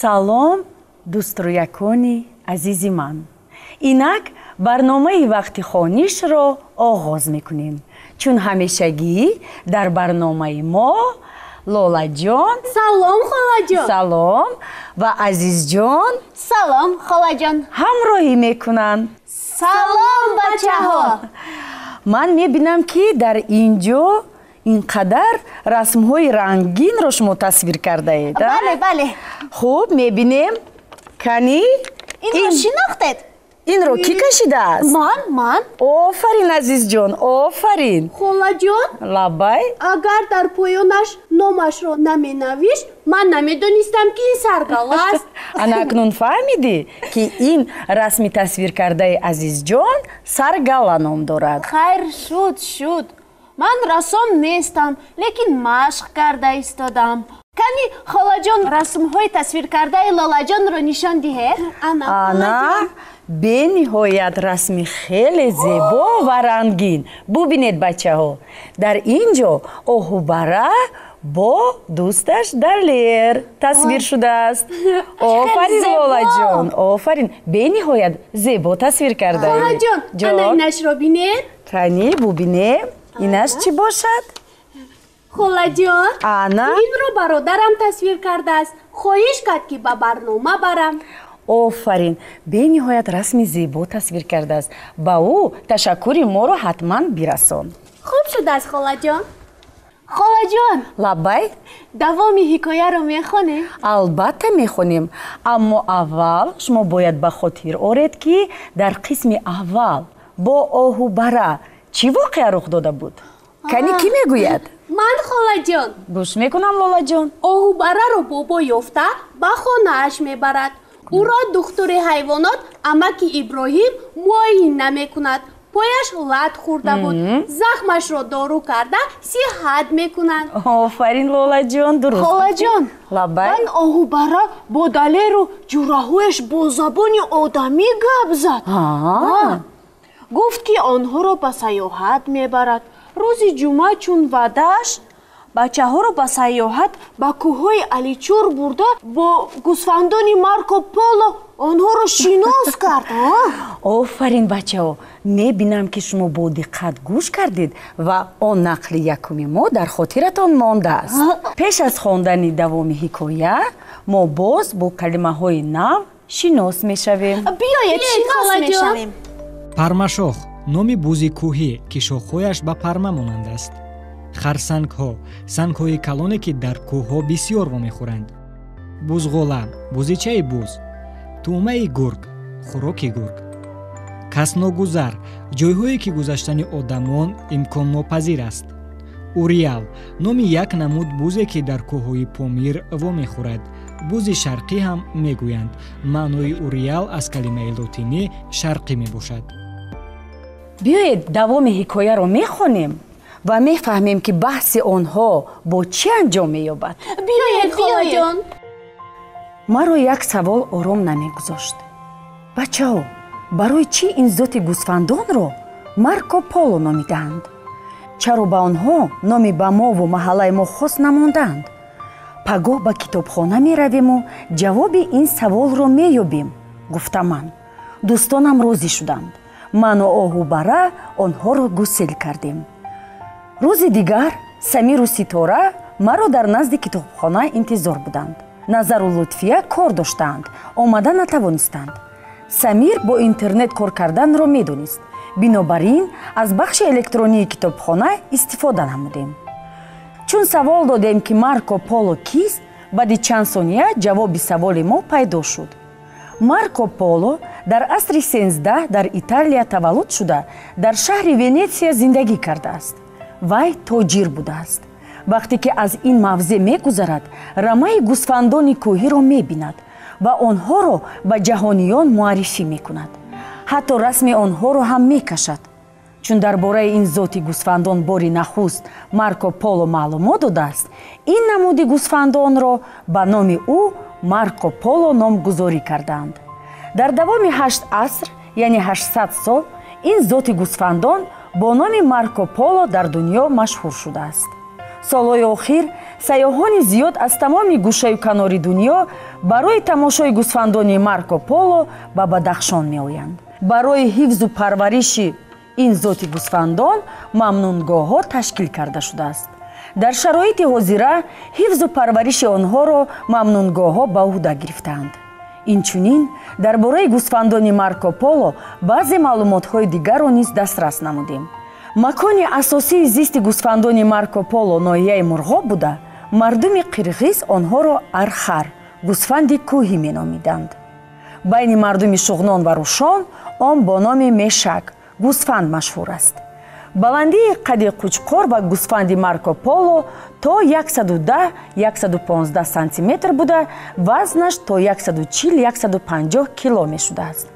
Салом, дӯстрӯякони азизи ман. Инак барномаи вақти хонишро оғоз мекунем. Чун ҳамешагӣ дар барномаи мо Лолаҷон. Салом, холаҷон. Салом. Ва Азизҷон. Салом, холаҷон. Ҳамроҳӣ мекунанд. Салом, бачаҳо. Ман мебинам, ки дар ин ҷо ин қадар расмҳои рангинро шумо тасвир кардаед. Бале, бале. Хуб, мебинем. Кани? Инро шинохтед? Инро кӣ кашидааст? Ман, ман. Офарин, Азизҷон, офарин. Холаҷон. Лаббай. Агар дар поёнаш номашро наменавишт, ман намедонистам, ки ин саргала аст. Ана акнун фаҳмидӣ, ки ин расми тасвиркардаи Азизҷон саргала ном дорад. Хайр, шуд, шуд. Ман рассом нестам, лекин машқ карда истодам. Кани, холаҷон, расмҳои тасвиркардаи Лолаҷонро нишон диҳед. Ана, бениҳоят расми хеле зебо ва рангин. Бубинед, бачаҳо, дар ин ҷо оҳубара бо дӯсташ Далер тасвир шудааст. Офарин, Лолаҷон, офарин, бениҳоят зебо тасвир кардаед. Холаҷон, ана инашро бинед. Кани, бубинем, инаш чӣ бошад? Холаҷон, ана, инро бародарам тасвир кардааст, хоҳиш кард, ки ба барнома барам. Офарин, бениҳоят расми зебо тасвир кардааст. Ба ӯ ташаккури моро ҳатман бирасон. Хуб шудааст, холаҷон. Холаҷон. Лаббай. Давоми ҳикояро мехонем? Албатта мехонем, аммо аввал шумо бояд ба хотир оред, ки дар қисми аввал бо оҳубара чӣ воқеа рух дода буд. Кани, кӣ мегӯяд? Ман, холаҷон. Гӯш мекунам, Лолаҷон. Оҳубараро бобо ёфта ба хонааш мебарад. Ӯро духтури ҳайвонот, амаки Иброҳим, муоина мекунад. Пояш лат хӯрда буд, захмашро дору карда сиҳат мекунанд. Офарин, Лолаҷон, дуруст. Холаҷон. Лаббай. Ман оҳубара бо Далеру ҷураҳояш бо забони одамӣ гап зад. Гуфт, ки онҳоро ба сайёҳат мебарад. Рӯзи ҷумъа, чун ваъдааш, бачаҳоро ба сайёҳат ба кӯҳҳои Аличур бурда, бо гӯсфандони Марко Поло онҳоро шинос кард. Офарин, бачаҳо, мебинам, ки шумо бо диққат гӯш кардед ва он нақли якуми мо дар хотиратон мондааст. Пеш аз хондани давоми ҳикоя мо боз бо калимаҳои нав шинос мешавем. Биёед, шинос мешавем. Пармашох — номи бузи кӯҳӣ, ки шохҳояш ба парма монанд аст. Харсангҳо — сангҳои калоне, ки дар кӯҳҳо бисьёр вомехӯранд. Бузғола — бузичаи буз. Тӯъмаи гург — хӯроки гург. Касногузар — ҷойҳое, ки гузаштани одамон имконнопазир аст. Уриал — номи як намуд бузе, ки дар кӯҳҳои Помир вомехӯрад. Бузи шарқӣ ҳам мегӯянд. Маънои уриал аз калимаи лотинӣ шарқӣ мебошад. Биёед, давоми ҳикояро мехонем ва мефаҳмем, ки баҳси онҳо бо чӣ анҷом меёбад. Биёед, холаҷон. Маро як савол ором намегузошт. Бачаҳо, барои чӣ ин зоти гӯсфандонро Марко Поло номидаанд? Чаро ба онҳо номи ба мову маҳаллаи мо хос намонданд? Пагоҳ ба китобхона меравему ҷавоби ин саволро меёбем, гуфта ман. Дӯстонам розӣ шуданд. Ману оҳубара онҳоро гусел кардем. Рӯзи дигар Самиру Ситора маро дар назди китобхона интизор буданд. Назару Лутфия кор доштаанд, омада натавонистанд. Самир бо интернет кор карданро медонист, бинобар ин аз бахши электронии китобхона истифода намудем. Чун савол додем, ки Марко Поло кист, баъди чанд сония ҷавоби саволи мо пайдо шуд. Марко Поло дар асри 13 дар Италия таваллуд шуда, дар шаҳри Венетсия зиндагӣ кардааст. Вай тоҷир будааст. Вақте ки аз ин мавзеъ мегузарад, рамаи гӯсфандони кӯҳиро мебинад ва онҳоро ба ҷаҳониён муаррифӣ мекунад, ҳатто расми онҳоро ҳам мекашад. Чун дар бораи ин зоти гӯсфандон бори нахуст Марко Поло маълумот додааст, ин намуди гӯсфандонро ба номи ӯ Марко Поло номгузорӣ кардаанд. Дар давоми 8 аср, яъне 800 сол, ин зоти гӯсфандон бо номи Марко Поло дар дунё машҳур шудааст. Солҳои охир сайёҳони зиёд аз тамоми гӯшаю канори дунё барои тамошои гӯсфандони Марко Поло ба Бадахшон меоянд. Барои ҳифзу парвариши ин зоти гӯсфандон мамнунгоҳҳо ташкил карда шудааст. Дар шароити ҳозира ҳифзу парвариши онҳоро мамнунгоҳҳо ба уҳда гирифтаанд. Инчунин дар бораи гӯсфандони Марко Поло баъзе маълумотҳои дигарро низ дастрас намудем. Макони асосии зисти гӯсфандони Марко Поло ноҳияи Мурғоб буда, мардуми қирғиз онҳоро архар, гӯсфанди кӯҳӣ меномиданд. Байни мардуми Шуғнон ва Рӯшон он бо номи мешак, гӯсфанд машҳур аст. Баландии қади қучқор ва гӯсфанди Марко Поло то 110-115 сантиметр буда, вазнаш то 140-150 кило мешудааст.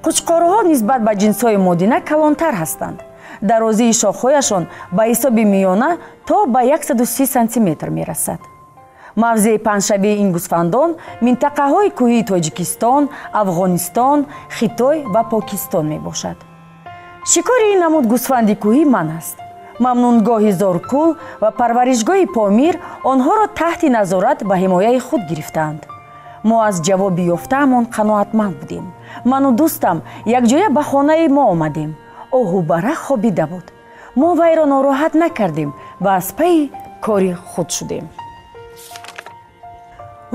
Қучқорҳо нисбат ба ҷинсҳои модина калонтар ҳастанд. Дарозии шохҳояшон ба ҳисоби миёна то ба 130 сантиметр мерасад. Мавзеи паҳншавии ин гӯсфандон минтақаҳои кӯҳии Тоҷикистон, Афғонистон, Хитой ва Покистон мебошад. Шикори ин намуд гӯсфанди кӯҳӣ манъ аст. Мамнунгоҳи Зоркул ва парваришгоҳи Помир онҳоро таҳти назорат ва ҳимояи худ гирифтаанд. Мо аз ҷавоби ёфтаамон қаноатманд будем. Ману дӯстам якҷоя ба хонаи мо омадем. Оҳубара хобида буд. Мо вайро нороҳат накардем ва аз пайи кори худ шудем.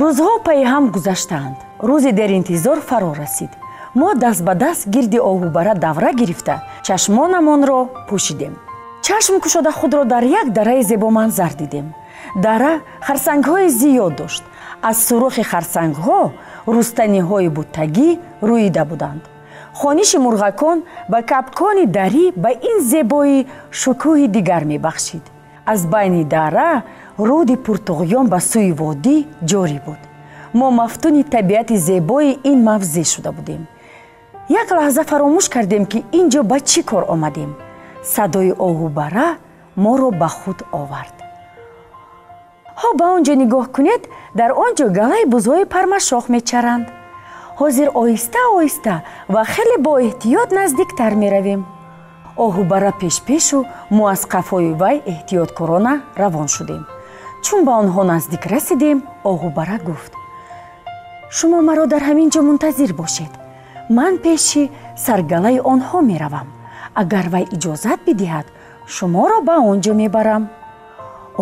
Рӯзҳо пайи ҳам гузаштаанд. Рӯзи деринтизор фаро расид. Мо даст ба даст гирди оҳубара давра гирифта, чашмонамонро пӯшидем. Чашм кушода худро дар як дараи зебоманзар дидем. Дара харсангҳои зиёд дошт. Аз сурохи харсангҳо рустаниҳои буттагӣ рӯида буданд. Хониши мурғакон ва капкони дарӣ ба ин зебоӣ шукӯҳи дигар мебахшид. Аз байни дара руди пуртуғён ба сӯи водӣ ҷорӣ буд. Мо мафтуни табиати зебои ин мавзеъ шуда будем. Як лаҳза фаромӯш кардем, ки ин ҷо ба чӣ кор омадем. Садои оҳубара моро ба худ овард. Ҳо, ба он ҷо нигоҳ кунед, дар он ҷо галаи бузҳои пармашох мечаранд. Ҳозир оҳиста оҳиста ва хеле бо эҳтиёт наздиктар меравем. Оҳубара пешпешу мо аз қафои вай эҳтиёткорона равон шудем. Чун ба онҳо наздик расидем, оҳубара гуфт: шумо маро дар ҳамин ҷо мунтазир бошед. Ман пеши саргалаи онҳо меравам. Агар вай иҷозат бидиҳад, шуморо ба он ҷо мебарам.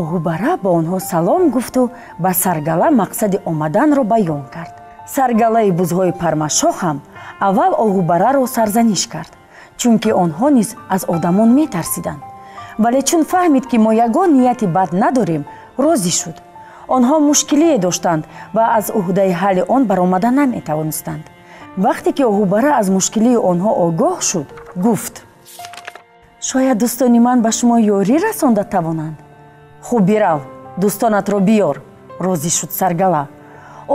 Оҳубара ба онҳо салом гуфту ба саргала мақсади омаданро баён кард. Саргалаи бузҳои пармашох ҳам аввал оҳубараро сарзаниш кард, чунки онҳо низ аз одамон метарсиданд. Вале чун фаҳмид, ки мо ягон нияти бад надорем, розӣ шуд. Онҳо мушкилие доштанд ва аз уҳдаи ҳалли он баромада наметавонистанд. Вақте ки оҳубара аз мушкилии онҳо огоҳ шуд, гуфт: шояд дӯстони ман ба шумо ёрӣ расонда тавонанд. Хуб, бирав, дӯстонатро биёр, розӣ шуд саргала.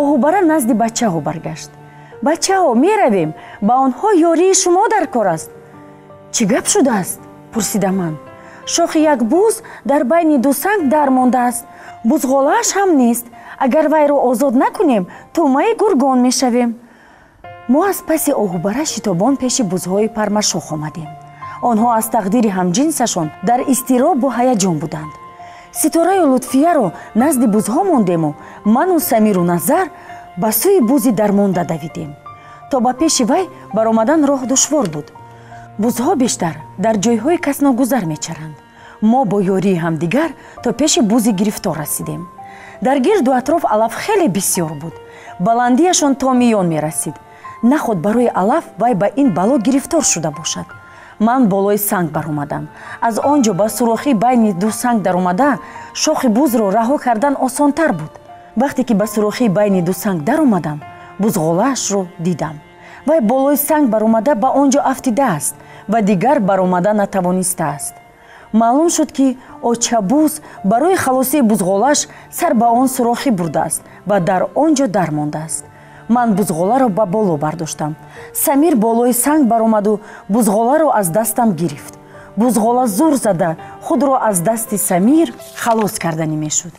Оҳубара назди бачаҳо баргашт. Бачаҳо, меравем, ба онҳо ёрии шумо дар кор аст. Чӣ гап шудааст? Пурсида ман. Шохи як буз дар байни ду санг дар мондааст. Бузғолааш ҳам нест. Агар вайро озод накунем, тӯъмаи гургон мешавем. Мо аз паси оҳубара шитобон пеши бузҳои пармашох омадем. Онҳо аз тақдири ҳамҷинсашон дар изтиробу ҳаяҷон буданд. Ситораю Лутфияро назди бузҳо мондему ману Самиру Назар ба сӯи бузи дармонда давидем. То ба пеши вай баромадан роҳ душвор буд. Бузҳо бештар дар ҷойҳои касногузар мечаранд. Мо бо ёрии ҳамдигар то пеши бузи гирифтор расидем. Дар гирду атроф алаф хеле бисёр буд. Баландиашон то миён мерасид. Наход барои алаф вай ба ин бало гирифтор шуда бошад. Ман болои санг баромадам. Аз он ҷо ба сурохӣ байни ду санг даромада, шохи бузро раҳо кардан осонтар буд. Вақте ки ба сурохӣ байни ду санг даромадам, бузғолаашро дидам. Вай болои санг баромада ба он ҷо афтидааст ва дигар баромада натавонистааст. Маълум шуд, ки очабуз барои халосии бузғолааш сар ба он сурохӣ бурдааст ва дар он ҷо дармондааст. Ман бузғоларо ба боло бардоштам. Самир болои санг баромаду бузғоларо аз дастам гирифт. Бузғола зур зада худро аз дасти Самир халос карданӣ мешуд.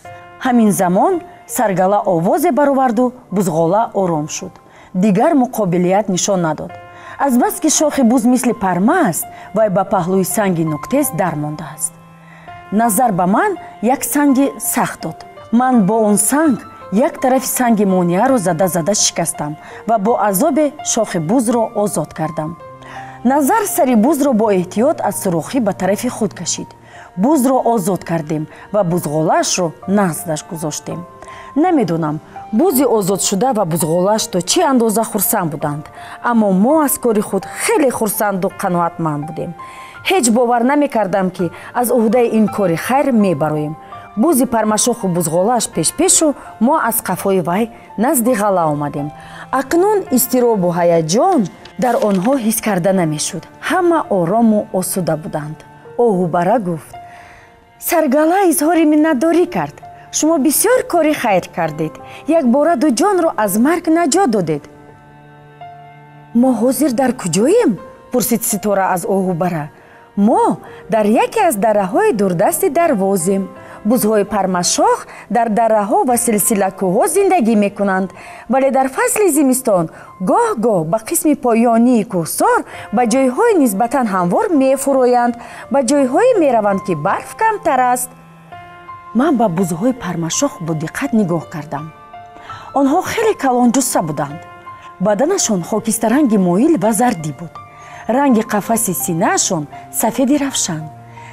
Ҳамин замон саргала овозе бароварду бузғола ором шуд. Дигар муқобилият нишон надод. Азбаски шохи буз мисли парма аст, вай ба паҳлӯи санги нуктез дармондааст. Назар ба ман як санги сахт дод. Ман бо он санг як тарафи санги монеаро зада-зада шикастам ва бо азобе шохи бузро озод кардам. Назар сари бузро бо эҳтиёт аз сурохӣ ба тарафи худ кашид. Бузро озод кардем ва бузғолаашро наздаш гузоштем. Намедонам, бузи озодшуда ва бузғолааш то чӣ андоза хурсанд буданд, аммо мо аз кори худ хеле хурсанду қаноатманд будем. Ҳеҷ бовар намекардам, ки аз уҳдаи ин кори хайр мебароем. Бузи пармашоху бузғолааш пешпешу мо аз қафои вай назди ғалла омадем. Акнун изтиробу ҳаяҷон дар онҳо ҳис карда намешуд. Ҳама орому осуда буданд. Оҳубара гуфт: саргала изҳори миннатдорӣ кард. Шумо бисёр кори хайр кардед. Якбора ду ҷонро аз марг наҷот додед. Мо ҳозир дар куҷоем? Пурсид Ситора аз оҳубара. Мо дар яке аз дараҳои дурдасти Дарвозем. Бузҳои пармашох дар дараҳо ва силсилакӯҳҳо зиндагӣ мекунанд, вале дар фасли зимистон гоҳ-гоҳ ба қисми поёнии кӯҳсор, ба ҷойҳои нисбатан ҳамвор мефуроянд, ба ҷойҳое мераванд, ки барф камтар аст. Ман ба бузҳои пармашох бо диққат нигоҳ кардам. Онҳо хеле калонҷусса буданд. Баданашон хокистаранги моил ва зардӣ буд. Ранги қафаси синаашон сафеди равшан.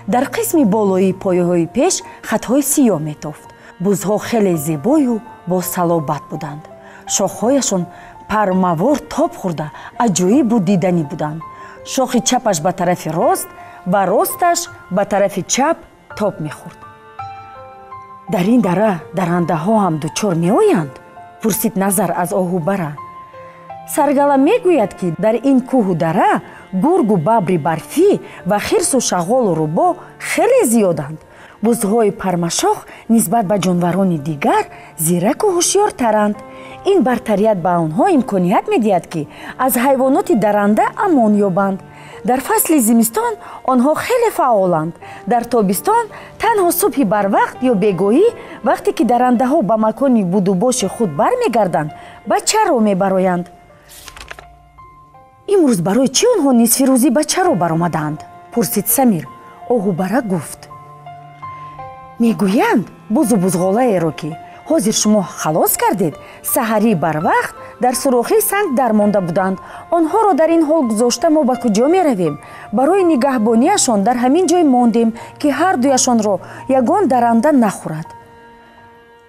Дар қисми болоии пояҳои пеш хатҳои сиёҳ метофт. Бузҳо хеле зебою босалобат буданд. Шохҳояшон пармавор тоб хӯрда аҷоибу диданӣ буданд. Шохи чапаш ба тарафи рост ва росташ ба тарафи чап тоб мехӯрд. Дар ин дара дарандаҳо ҳам дучор меоянд? Пурсид Назар аз оҳубара. Саргала мегӯяд, ки дар ин кӯҳу дара гургу бабри барфӣ ва хирсу шағолу рӯбоҳ хеле зиёданд. Бузҳои пармашох нисбат ба ҷонварони дигар зираку ҳушёртаранд. Ин бартарият ба онҳо имконият медиҳад, ки аз ҳайвоноти даранда амон ёбанд. Дар фасли зимистон онҳо хеле фаъоланд. Дар тобистон танҳо субҳи барвақт ё бегоҳӣ, вақте ки дарандаҳо ба макони будубоши худ бармегарданд, ба чаро мебароянд. Имрӯз барои чӣ онҳо нисфи рӯзӣ ба чаро баромаданд? Пурсид Самир. Оҳубара гуфт: мегӯянд, бузу бузғолаеро, ки ҳозир шумо халос кардед, саҳарӣ барвақт дар сурохии санг дармонда буданд. Онҳоро дар ин ҳол гузошта мо ба куҷо меравем? Барои нигаҳбонияшон дар ҳамин ҷой мондем, ки ҳар дуяшонро ягон даранда нахӯрад.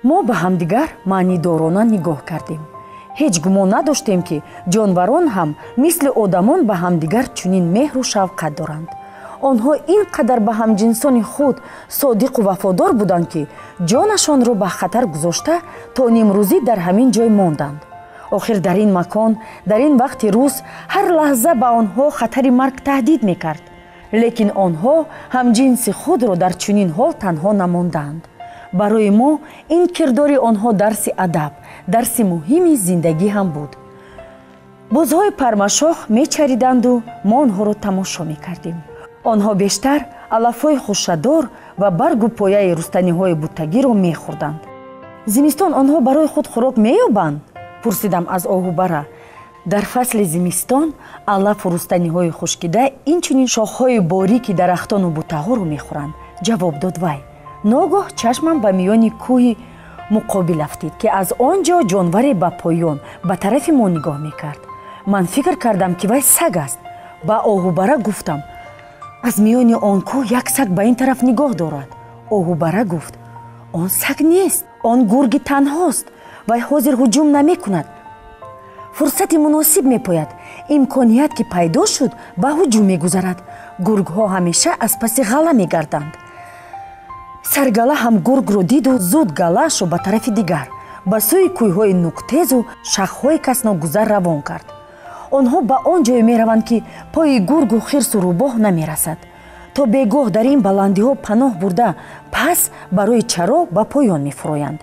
Мо ба ҳамдигар маънидорона нигоҳ кардем. Ҳеҷ гумон надоштем, ки ҷонварон ҳам мисли одамон ба ҳамдигар чунин меҳру шавқат доранд. Онҳо ин қадар ба ҳамҷинсони худ содиқу вафодор буданд, ки ҷонашонро ба хатар гузошта то нимрӯзӣ дар ҳамин ҷой монданд. Охир дар ин макон, дар ин вақти рӯз ҳар лаҳза ба онҳо хатари марг таҳдид мекард. Лекин онҳо ҳамҷинси худро дар чунин ҳол танҳо намонданд. Барои мо ин кирдори онҳо дарси адаб, дарси муҳими зиндагӣ ҳам буд. Бузҳои пармашох мечариданду мо онҳоро тамошо мекардем. Онҳо бештар алафҳои хушадор ва баргу пояи рустаниҳои буттагиро мехӯрданд. Зимистон онҳо барои худ хӯрок меёбанд? Пурсидам аз оҳубара. Дар фасли зимистон алафу рустаниҳои хушкида, инчунин шохҳои борики дарахтону буттаҳоро мехӯранд, ҷавоб дод вай. Ногоҳ чашмам ба миёни кӯҳи муқобил афтид, ки аз он ҷо ҷонваре ба поён ба тарафи мо нигоҳ мекард. Ман фикр кардам, ки вай саг аст. Ба оҳубара гуфтам: аз миёни он кӯҳ як саг ба ин тараф нигоҳ дорад. Оҳубара гуфт: он саг нест, он гурги танҳост. Вай ҳозир ҳуҷум намекунад. Фурсати муносиб мепояд. Имконият ки пайдо шуд, ба ҳуҷум мегузарад. Гургҳо ҳамеша аз паси ғалла мегарданд. Саргала ҳам гургро диду зуд галаашро ба тарафи дигар, ба сӯи кӯйҳои нуқтезу шахҳои касногузар равон кард. Онҳо ба он ҷое мераванд, ки пои гургу хирсу рӯбоҳ намерасад. То бегоҳ дар ин баландиҳо паноҳ бурда, пас барои чаро ба поён мефуроянд.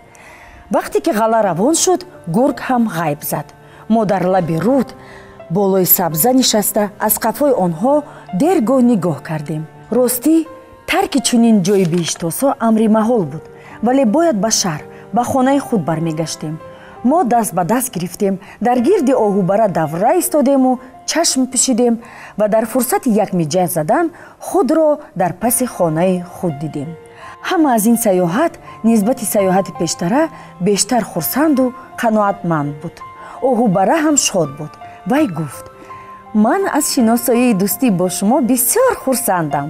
Вақте ки ғалла равон шуд, гург ҳам ғайб зад. Мо дар лаби руд болои сабза нишаста аз қафои онҳо дергоҳ нигоҳ кардем. Ростӣ, тарки чунин ҷои биҳиштосо амри маҳол буд, вале бояд ба шаҳр, ба хонаи худ бармегаштем. Мо даст ба даст гирифтем, дар гирди оҳубара давра истодему чашм пӯшидем ва дар фурсати як миҷа задан худро дар паси хонаи худ дидем. Ҳама аз ин саёҳат нисбати саёҳати пештара бештар хурсанду қаноатманд буд. Оҳубара ҳам шод буд. Вай гуфт: ман аз шиносоии дӯстӣ бо шумо бисёр хурсандам.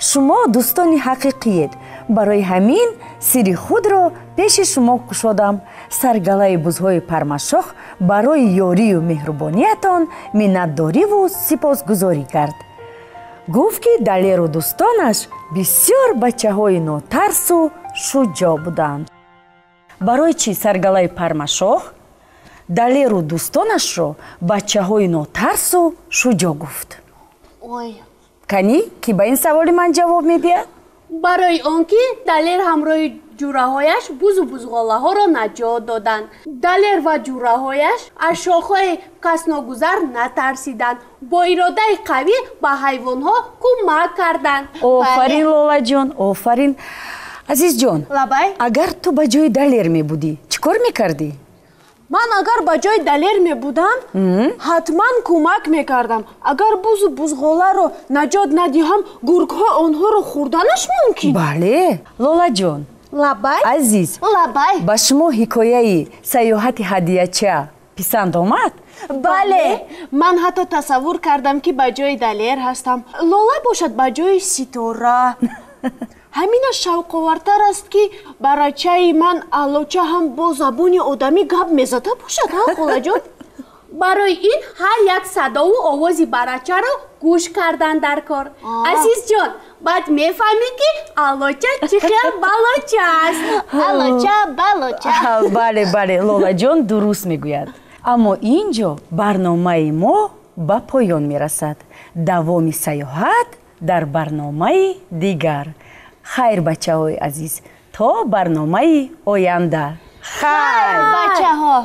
Шумо дӯстони ҳақиқиед. Барои ҳамин сирри худро пеши шумо кушодам. Саргалаи бузҳои пармашох барои ёрию меҳрубониятон миннатдориву сипосгузорӣ кард. Гуфт, ки Далеру дӯстонаш бисёр бачаҳои нотарсу шуҷоъ буданд. Барои чӣ саргалаи пармашох Далеру дӯстонашро бачаҳои нотарсу шуҷоъ гуфт? Ой. Канӣ, ки ба ин саволи ман ҷавоб медиҳад? Барои он ки Далер ҳамроҳи ҷураҳояш бузу бузғолаҳоро наҷот доданд. Далер ва ҷураҳояш аз шохҳои касногузар натарсиданд, бо иродаи қавӣ ба ҳайвонҳо кӯмак карданд. Офарин, Лолаҷон, офарин. Азизҷон, Лабай. Агар ту ба ҷои Далер мебудӣ, чӣ кор мекардӣ? Ман агар ба ҷои Далер мебудам, ҳатман кӯмак мекардам. Агар бузу бузғоларо наҷот надиҳам, гургҳо онҳоро хӯрданаш мумкин. Бале, Лолаҷон. Лабай. Азиз. Лабай. Ба шумо ҳикояи саёҳати ҳадияча писанд омад? Бале, ман ҳатто тасаввур кардам, ки ба ҷои Далер ҳастам, Лола бошад ба ҷои Ситора. Ҳаминаш шавқовартар аст, ки барачаи ман Аллоча ҳам бо забони одамӣ гап мезада бошад, ҳа, холаҷон? Барои ин ҳар як садову овози барачаро гӯш кардан дар кор. Азизҷон, баъд мефаҳмӣ, ки Аллоча чӣ хел балоча аст. Аллоча балоча. Бале, бале, Лолаҷон дуруст мегӯяд. Аммо ин ҷо барномаи мо ба поён мерасад. Давоми саёҳат дар барномаи дигар. Хайр, бачаҳои азиз, то барномаи оянда. Хайр, бачаҳо.